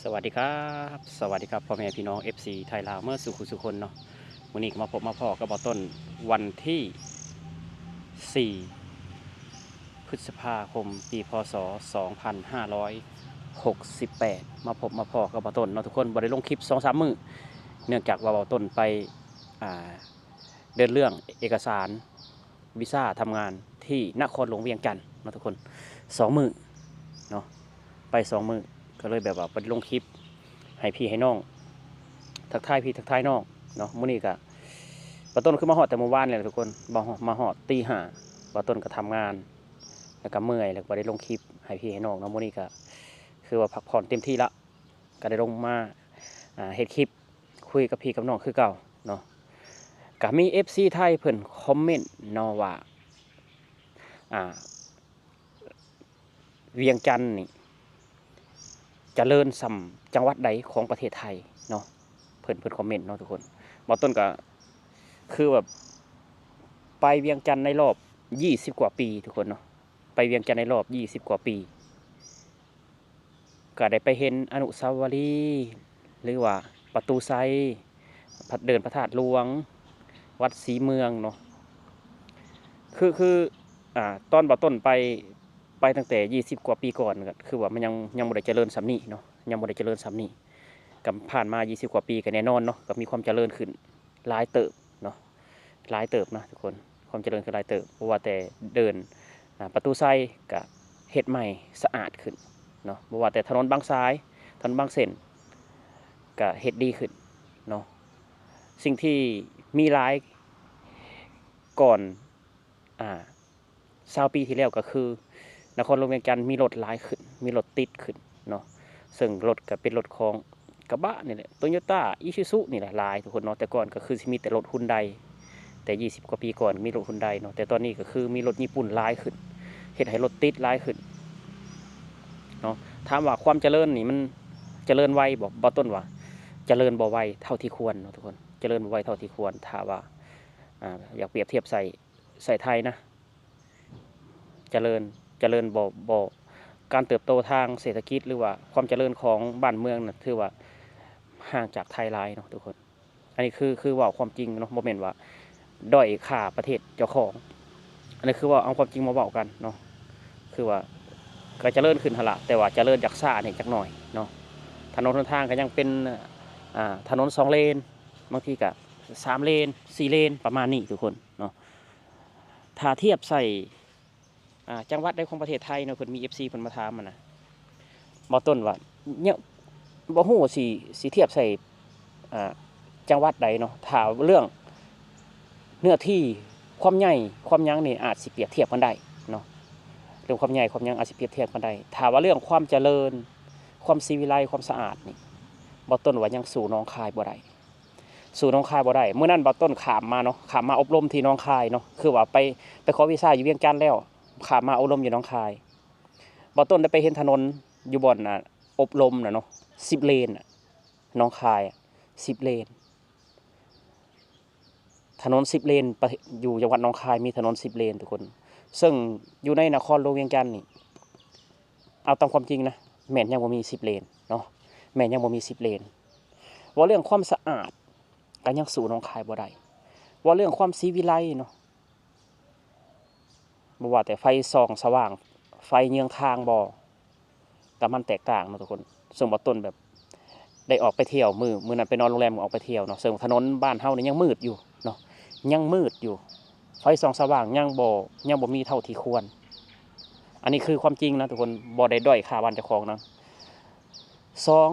ສະຫວັດດີຄັບ ສະຫວັດດີຄັບ ພໍ່ແມ່ພີ່ນ້ອງ ເອັຟຊີ ໄທລາວ ເໝິດສູ່ຄູ່ສູ່ຄົນເນາະ. ມື້ນີ້ກໍມາພົບມາພໍ້ກັບບ່າວຕົ້ນ ວັນທີສີ່ ພຶດສະພາຄົມ ປີ ພ.ສ. ສອງພັນຫ້າຮ້ອຍຫົກສິບແປດ ມາພົບມາພໍ້ກັບບ່າວຕົ້ນເນາະທຸກຄົນ. ບໍ່ໄດ້ລົງຄລິບສອງສາມມື້ ເນື່ອງຈາກວ່າບ່າວຕົ້ນໄປ ອ່າ ເດີນເລື່ອງເອກະສານ ວີຊາທຳງານທີ່ນະຄອນຫຼວງວຽງຈັນເນາະທຸກຄົນ ສອງມື້ເນາະ ໄປສອງມື້ ກໍເລີຍແບບວ່າບໍ່ໄດ້ລົງຄລິບໃຫ້ພີ່ໃຫ້ນ້ອງ ທັກທາຍພີ່ທັກທາຍນ້ອງເນາະ. ມື້ນີ້ກະບ່າວຕົ້ນຄືມາຮອດແຕ່ມື້ວານນີ້ແຫຼະທຸກຄົນ ມາຮອດ ມາຮອດຕີຫ້າ ບ່າວຕົ້ນກໍທຳງານ ແລ້ວກໍເມື່ອຍ ແລ້ວກໍບໍ່ໄດ້ລົງຄລິບໃຫ້ພີ່ໃຫ້ນ້ອງເນາະ. ມື້ນີ້ກະຄືວ່າພັກຜ່ອນເຕັມທີ່ລະ ກໍໄດ້ລົງມາ ອ່າ ເຮັດຄລິບຄຸຍກັບພີ່ກັບນ້ອງຄືເກົ່າເນາະ. ກໍມີເອັຟຊີໄທເພິ່ນຄອມເມັນເນາະວ່າ ອ່າ ວຽງຈັນນີ້ຈະເລີນສ່ຳຈັງຫວັດໃດຂອງປະເທດໄທເນາະ ເພິ່ນ ເພິ່ນຄອມເມັນເນາະທຸກຄົນ. ບ່າວຕົ້ນກໍຄືແບບໄປວຽງຈັນໃນລອບ ຊາວ ຊາວກວ່າປີທຸກຄົນເນາະ ໄປວຽງຈັນໃນລອບ ຊາວ ຊາວກວ່າປີ ກໍໄດ້ໄປເຫັນອະນຸສາວະລີ ຫຼືວ່າປະຕູໄຊ ເດີ່ນພະທາດຫຼວງ ວັດສີເມືອງເນາະ. ຄື ຄື ອ່າ ຕອນບ່າວຕົ້ນໄປ ໄປຕັ້ງແຕ່ ຊາວ ຊາວກວ່າປີກ່ອນ ກໍຄືວ່າມັນຍັງ ຍັງບໍ່ໄດ້ຈະເລີນສ່ຳນີ້ເນາະ ຍັງບໍ່ໄດ້ຈະເລີນສ່ຳນີ້. ກໍຜ່ານມາ ຊາວ ຊາວກວ່າປີ ກໍແນ່ນອນເນາະ ກໍມີຄວາມຈະເລີນຂຶ້ນຫຼາຍເຕີບເນາະ ຫຼາຍເຕີບນະທຸກຄົນ ຄວາມຈະເລີນຂຶ້ນຫຼາຍເຕີບ. ບໍ່ວ່າແຕ່ເດີ່ນ ອ່າ ປະຕູໄຊກໍເຮັດໃໝ່ສະອາດຂຶ້ນເນາະ ບໍ່ວ່າແຕ່ຖະໜົນບາງສາຍ ຖະໜົນບາງເສັ້ນກໍເຮັດດີຂຶ້ນເນາະ. ສິ່ງທີ່ມີຫຼາຍກ່ອນ ອ່າ ຊາວປີທີ່ແລ້ວກໍຄື ນະຄອນຫຼວງວຽງຈັນມີລົດຫຼາຍຂຶ້ນ ມີລົດຕິດຂຶ້ນເນາະ ເຊິ່ງລົດກໍເປັນລົດຂອງກະບະນີ້ແຫຼະ ໂຕໂຍຕ້າ ອີຊູຊູ ນີ້ແຫຼະຫຼາຍທຸກຄົນເນາະ. ແຕ່ກ່ອນກໍຄືຊິມີແຕ່ລົດຮຸນໄດ ແຕ່ ຊາວ ຊາວກວ່າປີກ່ອນມີລົດຮຸນໄດເນາະ ແຕ່ຕອນນີ້ກໍຄືມີລົດຍີ່ປຸ່ນຫຼາຍຂຶ້ນ ເຮັດໃຫ້ລົດຕິດຫຼາຍຂຶ້ນເນາະ. ຖາມວ່າຄວາມຈະເລີນນີ້ມັນຈະເລີນໄວບໍ່? ບ່າວຕົ້ນວ່າຈະເລີນບໍ່ໄວເທົ່າທີ່ຄວນເນາະທຸກຄົນ ຈະເລີນບໍ່ໄວເທົ່າທີ່ຄວນ. ຖ້າວ່າ ອ່າ ຢາກປຽບທຽບໃສ່ ໃສ່ໄທນະ ຈະເລີນ ຈະເລີນບໍ່ ບໍ່ ການເຕີບໂຕທາງເສດຖະກິດ ຫຼືວ່າຄວາມຈະເລີນຂອງບ້ານເມືອງນະ ຖືວ່າຫ່າງຈາກໄທຫຼາຍເນາະທຸກຄົນ. ອັນນີ້ຄື ຄືເວົ້າຄວາມຈິງເນາະ ບໍ່ແມ່ນວ່າດ້ອຍຄ່າປະເທດເຈົ້າຂອງ. ອັນນີ້ຄືວ່າເອົາຄວາມຈິງມາເວົ້າກັນເນາະ ຄືວ່າກໍຈະເລີນຂຶ້ນຫັ້ນລະ ແຕ່ວ່າຈະເລີນຈາກຊ້າແດ່ຈັກໜ້ອຍເນາະ. ຖະໜົນຫົນທາງກໍຍັງເປັນ ອ່າ ຖະໜົນສອງເລນ ບາງທີກໍສາມເລນ ສີ່ເລນ ປະມານນີ້ທຸກຄົນເນາະ. ຖ້າທຽບໃສ່ ອ່າ ຈັງຫວັດໃດຂອງປະເທດໄທເນາະ ເພິ່ນມີເອັຟຊີເພິ່ນມາຖາມຫັ້ນນະ ບ່າວຕົ້ນວ່າ ຍັງບໍ່ຮູ້ຊິ ຊິທຽບໃສ່ ອ່າ ຈັງຫວັດໃດເນາະ. ຖ້າເລື່ອງເນື້ອທີ່ ຄວາມໃຫຍ່ ຄວາມຫຍັງນີ້ອາດຊິປຽບທຽບກັນໄດ້ເນາະ ເລື່ອງຄວາມໃຫຍ່ຄວາມຫຍັງອາດຊິປຽບທຽບກັນໄດ້. ຖ້າວ່າເລື່ອງຄວາມຈະເລີນ ຄວາມສີວິໄລ ຄວາມສະອາດນີ້ ບ່າວຕົ້ນວ່າຍັງສູ້ໜອງຄາຍບໍ່ໄດ້ ສູ້ໜອງຄາຍບໍ່ໄດ້. ມື້ນັ້ນບ່າວຕົ້ນຂ້າມມາເນາະ ຂ້າມມາອົບຮົມທີ່ໜອງຄາຍເນາະ ຄືວ່າໄປ ໄປຂໍວີຊາຢູ່ວຽງຈັນແລ້ວ ຂ້າມມາອົບຮົມຢູ່ໜອງຄາຍ. ບ່າວຕົ້ນໄດ້ໄປເຫັນຖະໜົນຢູ່ບ່ອນ ອ່າ ອົບຮົມນະເນາະ ສິບເລນນະ ໜອງຄາຍ ສິບເລນ ຖະໜົນສິບເລນ ປະເທດ ຢູ່ຈັງຫວັດໜອງຄາຍມີຖະໜົນສິບເລນທຸກຄົນ. ເຊິ່ງຢູ່ໃນນະຄອນຫຼວງວຽງຈັນນີ້ ເອົາຕາມຄວາມຈິງນະ ແມ່ນຍັງບໍ່ມີສິບເລນເນາະ ແມ່ນຍັງບໍ່ມີສິບເລນ. ເວົ້າເລື່ອງຄວາມສະອາດ ກໍຍັງສູ້ໜອງຄາຍບໍ່ໄດ້ ເວົ້າເລື່ອງຄວາມສີວິໄລເນາະ ບໍ່ວ່າແຕ່ໄຟສ່ອງສະຫວ່າງ ໄຟເຍືອງທາງບໍ່ ກໍມັນແຕກຕ່າງເນາະທຸກຄົນ. ເຊິ່ງບ່າວຕົ້ນແບບໄດ້ອອກໄປທ່ຽວ ມື້ ມື້ນັ້ນໄປນອນໂຮງແຮມ ອອກໄປທ່ຽວເນາະ ເຊິ່ງຖະໜົນບ້ານເຮົານີ້ຍັງມືດຢູ່ເນາະ ຍັງມືດຢູ່ ໄຟສ່ອງສະຫວ່າງຍັງບໍ່ ຍັງບໍ່ມີເທົ່າທີ່ຄວນ. ອັນນີ້ຄືຄວາມຈິງນະທຸກຄົນ ບໍ່ໄດ້ດ້ອຍຄ່າບ້ານເຈົ້າຂອງນະ. ສອງ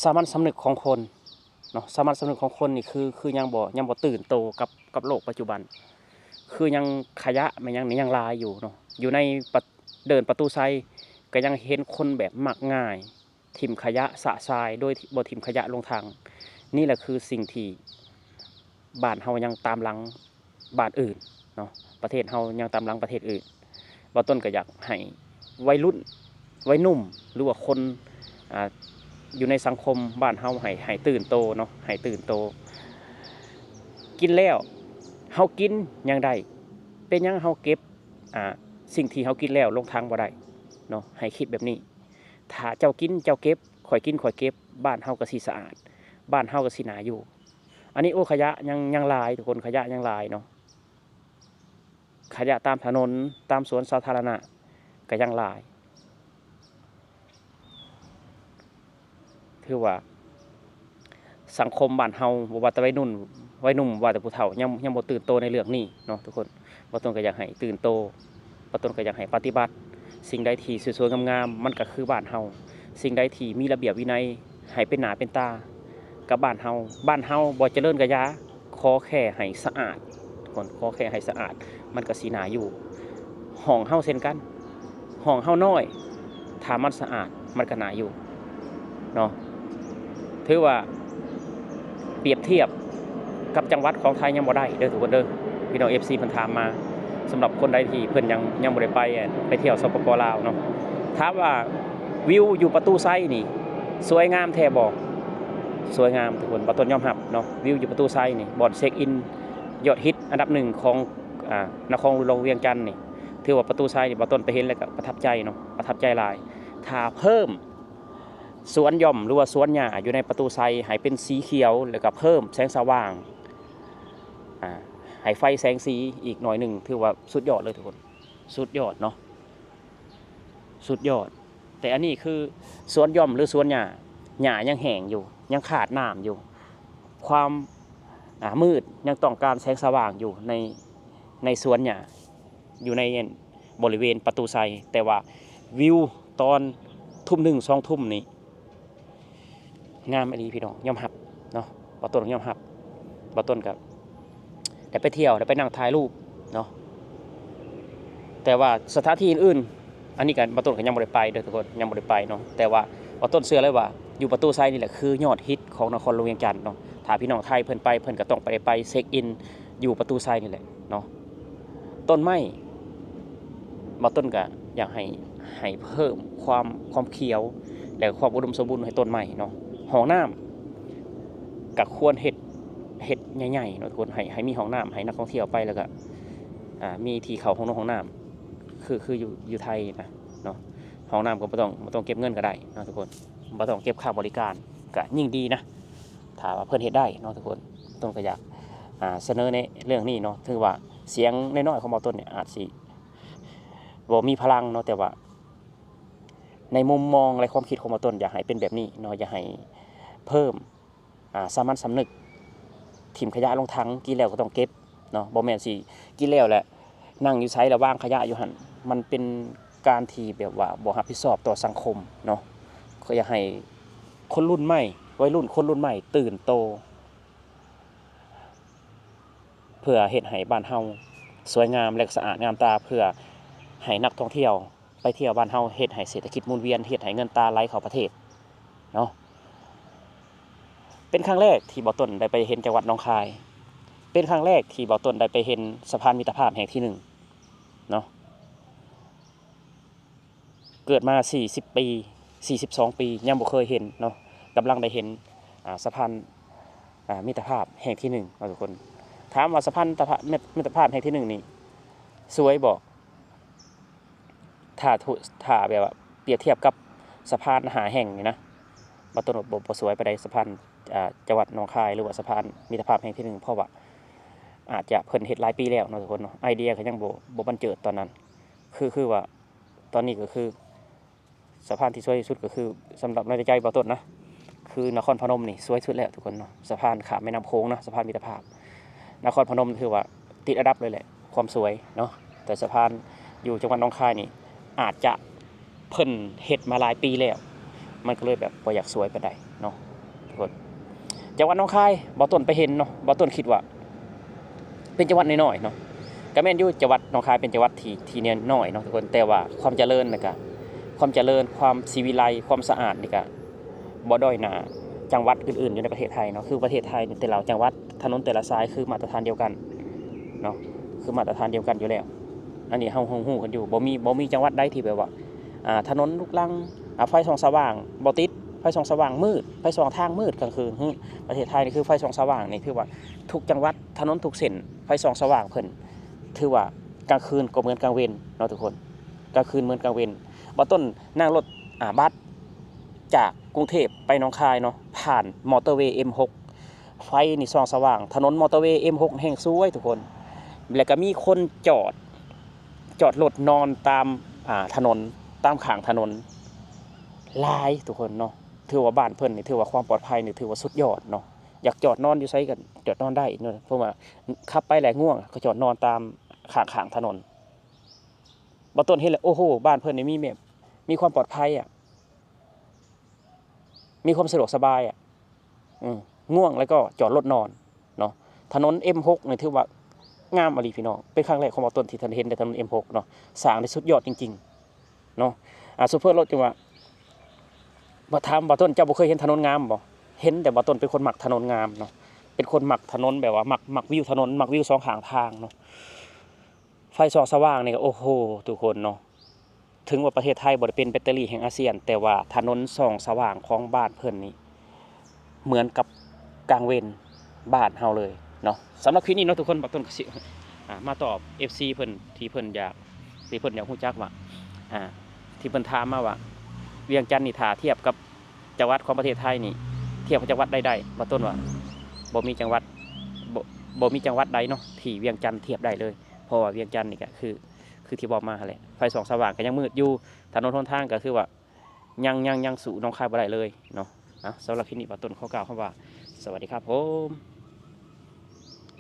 ສາມັນສຳນຶກຂອງຄົນເນາະ ສາມັນສຳນຶກຂອງຄົນນີ້ຄື ຄືຍັງບໍ່ ຍັງບໍ່ຕື່ນໂຕກັບ ກັບໂລກປັດຈຸບັນ ຄືຍັງຂະຫຍະແມ່ນຫຍັງນີ້ຍັງຫຼາຍຢູ່ເນາະ. ຢູ່ໃນປະ ເດີ່ນປະຕູໄຊ ກໍຍັງເຫັນຄົນແບບມັກງ່າຍ ຖິ້ມຂະຫຍະຊະຊາຍໂດຍທີ່ບໍ່ຖິ້ມຂະຫຍະລົງຖັງ. ນີ້ແຫຼະຄືສິ່ງທີ່ບ້ານເຮົາຍັງຕາມຫຼັງ ບ້ານອື່ນເນາະ ປະເທດເຮົາຍັງຕາມຫຼັງປະເທດອື່ນ. ບ່າວຕົ້ນກໍຢາກໃຫ້ໄວລຸ້ນ ໄວໜຸ່ມ ຫຼືວ່າຄົນ ອ່າ ຢູ່ໃນສັງຄົມບ້ານເຮົາໃຫ້ ໃຫ້ຕື່ນໂຕເນາະ ໃຫ້ຕື່ນໂຕ. ກິນແລ້ວເຮົາກິນຍັງໄດ້ ເປັນຫຍັງເຮົາເກັບ ອ່າ ສິ່ງທີ່ເຮົາກິນແລ້ວລົງຖັງບໍ່ໄດ້ເນາະ ໃຫ້ຄິດແບບນີ້. ຖ້າເຈົ້າກິນເຈົ້າເກັບ ຂ້ອຍກິນຂ້ອຍເກັບ ບ້ານເຮົາກໍຊິສະອາດ ບ້ານເຮົາກໍຊິໜ້າຢູ່. ອັນນີ້ ໂອ້ ຂະຫຍະຍັງ ຍັງຫຼາຍທຸກຄົນ ຂະຫຍະຍັງຫຼາຍເນາະ. ຂະຫຍະຕາມຖະໜົນ ຕາມສວນສາທາລະນະກໍຍັງຫຼາຍ. ຖືວ່າສັງຄົມບ້ານເຮົາ ບໍ່ວ່າແຕ່ໄວໜຸ່ມ ໄວໜຸ່ມ ວ່າແຕ່ຜູ້ເຖົ້າ ຍັງ ຍັງບໍ່ຕື່ນໂຕໃນເລື່ອງນີ້ເນາະທຸກຄົນ. ບ່າວຕົ້ນກໍຢາກໃຫ້ຕື່ນໂຕ ບ່າວຕົ້ນກໍຢາກໃຫ້ປະຕິບັດ ສິ່ງໃດທີ່ສວຍໆງາມໆ ມັນກໍຄືບ້ານເຮົາ. ສິ່ງໃດທີ່ມີລະບຽບວິໄນ ໃຫ້ເປັນໜ້າເປັນຕາກັບບ້ານເຮົາ. ບ້ານເຮົາບໍ່ຈະເລີນກະຢ່າ ຂໍແຄ່ໃຫ້ສະອາດ ທຸກຄົນ ຂໍແຄ່ໃຫ້ສະອາດ ມັນກໍຊິໜ້າຢູ່. ຫ້ອງເຮົາເຊັ່ນກັນ ຫ້ອງເຮົານ້ອຍ ຖ້າມັນສະອາດ ມັນກໍໜ້າຢູ່ເນາະ. ຖືວ່າປຽບທຽບກັບຈັງຫວັດຂອງໄທຍັງບໍ່ໄດ້ເດີທຸກຄົນເດີ. ພີ່ນ້ອງເອັຟຊີເພິ່ນຖາມມາ ສຳລັບຄົນໃດທີ່ເພິ່ນຍັງ ຍັງບໍ່ໄດ້ໄປ ໄປທ່ຽວ ສປປ ລາວເນາະ. ຖາມວ່າວິວຢູ່ປະຕູໄຊນີ້ ສວຍງາມແທ້ບໍ່? ສວຍງາມທຸກຄົນ ບ່າວຕົ້ນຍອມຮັບເນາະ. ວິວຢູ່ປະຕູໄຊນີ້ ບ່ອນເຊັກອິນຍອດຮິດອັນດັບໜຶ່ງຂອງ ອາ ນະຄອນຫຼວງວຽງຈັນນີ້ ຖືວ່າປະຕູໄຊນີ້ ບ່າວຕົ້ນໄປເຫັນແລ້ວກໍປະທັບໃຈເນາະ ປະທັບໃຈຫຼາຍ. ຖ້າເພີ່ມສວນຢ່ອມ ຫຼືວ່າສວນຫຍ້າຢູ່ໃນປະຕູໄຊໃຫ້ເປັນສີຂຽວ ແລ້ວກໍເພີ່ມແສງສະຫວ່າງ ອາ ໃຫ້ໄຟແສງສີອີກໜ້ອຍໜຶ່ງ ຖືວ່າສຸດຍອດເລີຍທຸກຄົນ ສຸດຍອດເນາະ ສຸດຍອດ. ແຕ່ອັນນີ້ຄືສວນຢ່ອມ ຫຼືສວນຫຍ້າ ຫຍ້າຍັງແຫ້ງຢູ່ ຍັງຂາດນ້ຳຢູ່ ຄວາມ ອາ ມືດ ຍັງຕ້ອງການແສງສະຫວ່າງຢູ່ໃນ ໃນສວນຫຍ້າ ຢູ່ໃນບໍລິເວນປະຕູໄຊ. ແຕ່ວ່າວິວຕອນທຸ່ມໜຶ່ງ ສອງທຸ່ມນີ້ ງາມອີ່ຫຼີພີ່ນ້ອງ ຍອມຮັບເນາະ ບ່າວຕົ້ນຍອມຮັບ. ບ່າວຕົ້ນກໍໄດ້ໄປທ່ຽວ ໄດ້ໄປນັ່ງຖ່າຍຮູບເນາະ. ແຕ່ວ່າສະຖານທີ່ອື່ນໆ ອັນນີ້ກໍບ່າວຕົ້ນກໍຍັງບໍ່ໄດ້ໄປເດີທຸກຄົນ ຍັງບໍ່ໄດ້ໄປເນາະ. ແຕ່ວ່າບ່າວຕົ້ນເຊື່ອເລີຍວ່າຢູ່ປະຕູໄຊນີ້ແຫຼະ ຄືຍອດຮິດຂອງນະຄອນຫຼວງວຽງຈັນເນາະ. ຖ້າພີ່ນ້ອງໄທເພິ່ນໄປ ເພິ່ນກໍຕ້ອງໄປ ໄດ້ໄປເຊັກອິນຢູ່ປະຕູໄຊນີ້ແຫຼະເນາະ. ຕົ້ນໄມ້ ບ່າວຕົ້ນກໍຢາກໃຫ້ ໃຫ້ເພີ່ມຄວາມ ຄວາມຂຽວ ແລະ ຄວາມອຸດົມສົມບູນໃຫ້ຕົ້ນໄມ້ເນາະ. ຫ້ອງນ້ຳກໍຄວນເຮັດ ເຮັດໃຫຍ່ໆເນາະທຸກຄົນ ໃຫ້ ໃຫ້ມີຫ້ອງນ້ຳໃຫ້ນັກທ່ອງທ່ຽວໄປ ແລ້ວກໍ ອາ ມີທີ່ເຂົ້າຫ້ອງນ້ຳ ຫ້ອງນ້ຳ ຄື ຄືຢູ່ ຢູ່ໄທນະເນາະ. ຫ້ອງນ້ຳກໍບໍ່ຕ້ອງ ບໍ່ຕ້ອງເກັບເງິນກໍໄດ້ເນາະທຸກຄົນ ບໍ່ຕ້ອງເກັບຄ່າບໍລິການ ກໍຍິ່ງດີນະ ຖ້າວ່າເພິ່ນເຮັດໄດ້ເນາະທຸກຄົນ. ຕົ້ນກໍຢາກ ອາ ສະເໜີໃນເລື່ອງນີ້ເນາະ. ຖືວ່າສຽງນ້ອຍໆຂອງບ່າວຕົ້ນນີ້ອາດຊິ ບໍ່ມີພະລັງເນາະ ແຕ່ວ່າໃນມຸມມອງ ແລະ ຄວາມຄິດຂອງບ່າວຕົ້ນ ຢາກໃຫ້ເປັນແບບນີ້ເນາະ ຢາກໃຫ້ເພີ່ມ ອາ ສາມັນສຳນຶກ ຖິ້ມຂະຫຍະລົງຖັງ ກິນແລ້ວກໍຕ້ອງເກັບເນາະ. ບໍ່ແມ່ນຊິກິນແລ້ວແຫຼະ ນັ່ງຢູ່ໃສລະວາງຂະຫຍະຢູ່ຫັ້ນ ມັນເປັນການທີ່ແບບວ່າບໍ່ຮັບຜິດຊອບຕໍ່ສັງຄົມເນາະ. ກໍຢາກໃຫ້ຄົນລຸ້ນໃໝ່ ໄວລຸ້ນຄົນລຸ້ນໃໝ່ຕື່ນໂຕ ເພື່ອເຮັດໃຫ້ບ້ານເຮົາສວຍງາມ ແລະ ສະອາດງາມຕາ ເພື່ອໃຫ້ນັກທ່ອງທ່ຽວໄປທ່ຽວບ້ານເຮົາ ເຮັດໃຫ້ເສດຖະກິດໝູນວຽນ ເຮັດໃຫ້ເງິນຕາໄຫຼເຂົ້າປະເທດເນາະ. ເປັນຄັ້ງແລກທີ່ບ່າວຕົ້ນໄດ້ໄປເຫັນຈັງຫວັດໜອງຄາຍ ເປັນຄັ້ງແລກທີ່ບ່າວຕົ້ນໄດ້ໄປເຫັນສະພານມິດຕະພາບແຫ່ງທີໜຶ່ງເນາະ. ເກີດມາສີ່ສິບປີ ສີ່ສິບສອງປີ ຍັງບໍ່ເຄີຍເຫັນເນາະ ກຳລັງໄດ້ເຫັນ ອາ ສະພານ ອາ ມິດຕະພາບແຫ່ງທີໜຶ່ງເນາະທຸກຄົນ. ຖາມວ່າສະພານມິດຕະພາບ ມິດ ມິດຕະພາບແຫ່ງທີໜຶ່ງນີ້ສວຍບໍ່? ຖ້າ ຖ້າແບບວ່າປຽບທຽບກັບສະພານຫ້າແຫ່ງນີ້ນະ ບ່າວຕົ້ນວ່າບໍ່ ບໍ່ສວຍປານໃດ ສະພານ ອາ ຈັງຫວັດໜອງຄາຍ ຫຼືວ່າສະພານມິດຕະພາບແຫ່ງທີໜຶ່ງ ເພາະວ່າອາດຈະເພິ່ນເຮັດຫຼາຍປີແລ້ວເນາະທຸກຄົນເນາະ ໄອເດຍກໍຍັງບໍ່ ບໍ່ບັນເຈີດຕອນນັ້ນ ຄື ຄືວ່າ ຕອນນີ້ກໍຄືສະພານທີ່ສວຍທີ່ສຸດ ກໍຄືສຳລັບໃນໃຈບ່າວຕົ້ນນະ ຄືນະຄອນພະນົມນີ້ສວຍສຸດແລ້ວທຸກຄົນເນາະ. ສະພານຂ້າມແມ່ນ້ຳໂຂງນະ ສະພານມິດຕະພາບ ນະຄອນພະນົມຖືວ່າຕິດອັນດັບເລີຍແຫຼະ ຄວາມສວຍເນາະ. ແຕ່ສະພານຢູ່ຈັງຫວັດໜອງຄາຍນີ້ ອາດຈະເພິ່ນເຮັດມາຫຼາຍປີແລ້ວ ມັນກໍເລີຍແບບບໍ່ຢາກສວຍປານໃດເນາະທຸກຄົນ. ຈັງຫວັດໜອງຄາຍ ບ່າວຕົ້ນໄປເຫັນເນາະ ບ່າວຕົ້ນຄິດວ່າ ເປັນຈັງຫວັດນ້ອຍໆເນາະ ກໍແມ່ນຢູ່ ຈັງຫວັດໜອງຄາຍເປັນຈັງຫວັດທີ່ ທີ່ນ້ອຍເນາະທຸກຄົນ ແຕ່ວ່າຄວາມຈະເລີນ ແລ້ວກໍຄວາມຈະເລີນ ຄວາມສີວິໄລ ຄວາມສະອາດນີ້ກໍບໍ່ດ້ອຍໜ້າຈັງຫວັດອື່ນໆຢູ່ໃນປະເທດໄທເນາະ. ຄືປະເທດໄທນີ້ ແຕ່ລະຈັງຫວັດ ຖະໜົນແຕ່ລະສາຍຄືມາດຕະຖານດຽວກັນເນາະ ຄືມາດຕະຖານດຽວກັນຢູ່ແລ້ວ. ອັນນີ້ເຮົາຮູ້ກັນຢູ່ ບໍ່ມີ ບໍ່ມີຈັງຫວັດໃດທີ່ແບບວ່າ ອາ ຖະໜົນລູກລັງ ອາ ໄຟສ່ອງສະຫວ່າງບໍ່ຕິດ ໄຟສ່ອງສະຫວ່າງມືດ ໄຟສອງທາງມືດກາງຄືນ. ປະເທດໄທນີ້ຄືໄຟສ່ອງສະຫວ່າງນີ້ ຖືວ່າທຸກຈັງຫວັດ ຖະໜົນທຸກເສັ້ນ ໄຟສ່ອງສະຫວ່າງເພິ່ນ ຖືວ່າກາງຄືນກໍເໝືອນກາງເວັນເນາະທຸກຄົນ ກາງຄືນເໝືອນກາງເວັນ. ບ່າວຕົ້ນນັ່ງລົດ ອາ ບັສ ຈາກກຸງເທບໄປໜອງຄາຍເນາະ ຜ່ານມໍເຕີເວເອັມຫົກ ໄຟນີ້ສ່ອງສະຫວ່າງ. ຖະໜົນມໍເຕີເວເອັມຫົກແຮ່ງສວຍທຸກຄົນ ແລ້ວກໍມີຄົນຈອດ ຈອດລົດນອນຕາມ ອ່າ ຖະໜົນ ຕາມຂ້າງຖະໜົນຫຼາຍທຸກຄົນເນາະ. ຖືວ່າບ້ານເພິ່ນນີ້ ຖືວ່າຄວາມປອດໄພນີ້ ຖືວ່າສຸດຍອດເນາະ. ຢາກຈອດນອນຢູ່ໃສກໍຈອດນອນໄດ້ເນາະ ເພາະວ່າຂັບໄປແລ້ວງ່ວງກໍຈອດນອນຕາມຂ້າງໆຖະໜົນ. ບ່າວຕົ້ນເຫັນແລ້ວ ໂອ້ໂຫ ບ້ານເພິ່ນນີ້ມີແບບ ມີຄວາມປອດໄພອະ ມີຄວາມສະດວກສະບາຍອະ ອືມ ງ່ວງແລ້ວກໍຈອດລົດນອນເນາະ. ຖະໜົນເອັມຫົກນີ້ຖືວ່າງາມອີ່ຫຼີພີ່ນ້ອງ ເປັນຄັ້ງແລກຂອງບ່າວຕົ້ນທີ່ທ່ານເຫັນໃນຖະໜົນເອັມຫົກເນາະ ສ້າງໄດ້ສຸດຍອດຈິງໆເນາະ. ອ່າ ໂຊເຟີລົດຈຶ່ງວ່າ ບໍ່ ຖາມບ່າວຕົ້ນ ເຈົ້າບໍ່ເຄີຍເຫັນຖະໜົນງາມບໍ່? ເຫັນ ແຕ່ບ່າວຕົ້ນເປັນຄົນມັກຖະໜົນງາມເນາະ ເປັນຄົນມັກຖະໜົນແບບວ່າມັກ ມັກວິວຖະໜົນ ມັກວິວສອງຂ້າງທາງເນາະ. ໄຟສ່ອງສະຫວ່າງນີ້ກໍ ໂອ້ໂຫ ທຸກຄົນເນາະ ເຖິງວ່າປະເທດໄທບໍ່ໄດ້ເປັນແບັດເຕີຣີແຫ່ງອາຊຽນ ແຕ່ວ່າຖະໜົນສ່ອງສະຫວ່າງຂອງບ້ານເພິ່ນນີ້ ເໝືອນກັບກາງເວັນບ້ານເຮົາເລີຍເນາະ. ສຳລັບຄລິບນີ້ເນາະທຸກຄົນ ບ່າວຕົ້ນກໍຊິ ອ່າ ມາຕອບເອັຟຊີເພິ່ນ ທີ່ເພິ່ນຢາກ ທີ່ເພິ່ນຢາກຮູ້ຈັກວ່າ ອ່າ ທີ່ເພິ່ນຖາມມາວ່າ ວຽງຈັນນີ້ຖ້າທຽບກັບ ຈັງຫວັດຂອງປະເທດໄທນີ້ ທຽບກັບຈັງຫວັດໃດໄດ້? ບ່າວຕົ້ນວ່າ ບໍ່ມີຈັງຫວັດ ບໍ່ ບໍ່ມີຈັງຫວັດໃດເນາະ ທີ່ວຽງຈັນທຽບໄດ້ເລີຍ ເພາະວ່າວຽງຈັນນີ້ກະຄື ຄືທີ່ເວົ້າມາຫັ້ນແຫຼະ ໄຟສ່ອງສະຫວ່າງກະຍັງມືດຢູ່ ຖະໜົນຫົນທາງກະຄືວ່າ ຍັງ ຍັງ ຍັງສູ້ໜອງຄາຍບໍ່ໄດ້ເລີຍເນາະ. ເອົາ ສຳລັບຄລິບນີ້ ບ່າວຕົ້ນຂໍກ່າວຄຳວ່າ ສະຫວັດດີຄັບຜົມ.